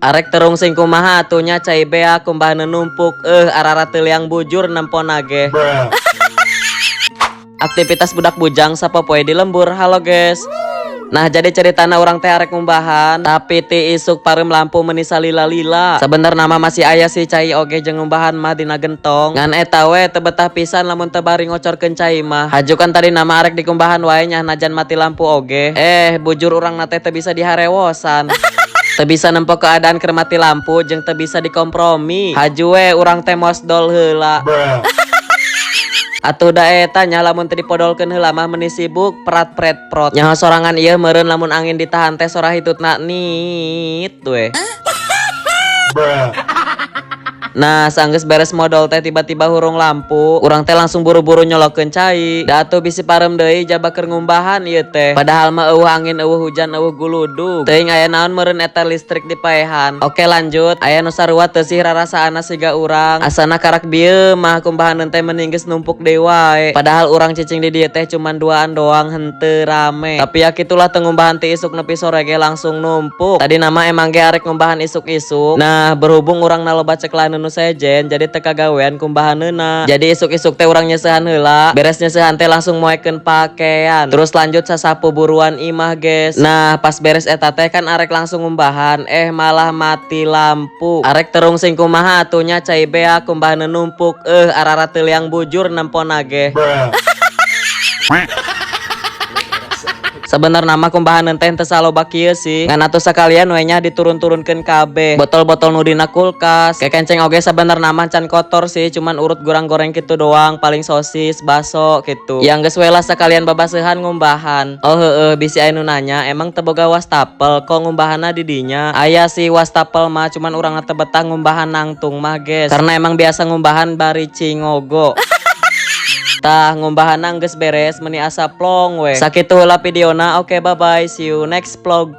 Arek terung sing kumaha atuh nya, cai beak, kumbahan numpuk, arara teu liang bujur nempona ge. Aktivitas budak bujang sapopoe di lembur. Halo, guys. Nah, jadi ceritana urang teh arek ngumbahan, tapi ti isuk pareum lampu meni salila-lila. Sebenarna mah masih aya sih cai oge jeung ngumbahan mah dina gentong. Ngan eta we teu betah pisan lamun teu bari ngocorkeun cai mah. Haju kan tadi nama arek dikumbahan wae nya, najan mati lampu oge. Eh, bujur urang na teh teu bisa diharewosan. Teu bisa nempo keadaan keur mati lampu jeung teu bisa dikompromi. Haju we urang teh mosdol heula. Atuh da eta nya, lamun teu dipodolkeun heula mah meuni sibuk prat pret prot. Nyaho sorangan ieu meureun, lamun angin ditahan teh sora hitutna nit we. Nah, sanggeus beres modol teh tiba-tiba hurung lampu. Urang teh langsung buru-buru nyolokeun cai. Da atuh bisi pareum deui jaba keur ngumbahan ieu teh. Padahal mah euweuh angin, euweuh hujan, euweuh guludug. Teuing aya naon meureun eta listrik dipaehan. Oke, lanjut. Aya nu sarua teu sih rarasaanna siga urang? Asana karak bieu mah kumbahan teh mending geus numpuk deui wae. Padahal urang cicing di dieu teh cuman duaan doang, henteu rame. Tapi ya kitulah, teu ngumbahan ti isuk nepi sore ge langsung numpuk. Tadi nama emang ge arek ngumbahan isuk-isuk. Nah, berhubung urang loba ceklan nu sejen, jadi teu kagawean kumbahaneuna. Jadi isuk-isuk teh urang nyeusehan heula, beres nyeusehan teh langsung moekeun pakaian. Terus lanjut sasapu buruan imah, guys. Nah, pas beres eta teh kan arek langsung ngumbahan, eh malah mati lampu. Arek terung sing kumaha atuh nya, cai beak, kumbahan numpuk, arara teu liang bujur nempona ge. Sebenarna mah kumbahan teh teu saloba kieu sih. Ngan atuh sakalian we nya diturun-turunkeun kabeh. Botol-botol nu dina kulkas. Kekenceng oge sabenerna mah can kotor sih, cuman urut goreng-goreng gitu doang, paling sosis, baso gitu. Yang geus we lah, sakalian babaseuhan ngumbahan. Oh heeh, bisi aya nu nanya, emang teu boga wastafel kok ngumbahanna di dinya? Aya sih wastafel mah, cuman urang teu betah ngumbahan nangtung mah, guys. Karena emang biasa ngumbahan bari cingogo. Tah, ngumbahan geus beres, meni asa plong we. Sakitu heula videona. Oke, bye bye, see you next vlog.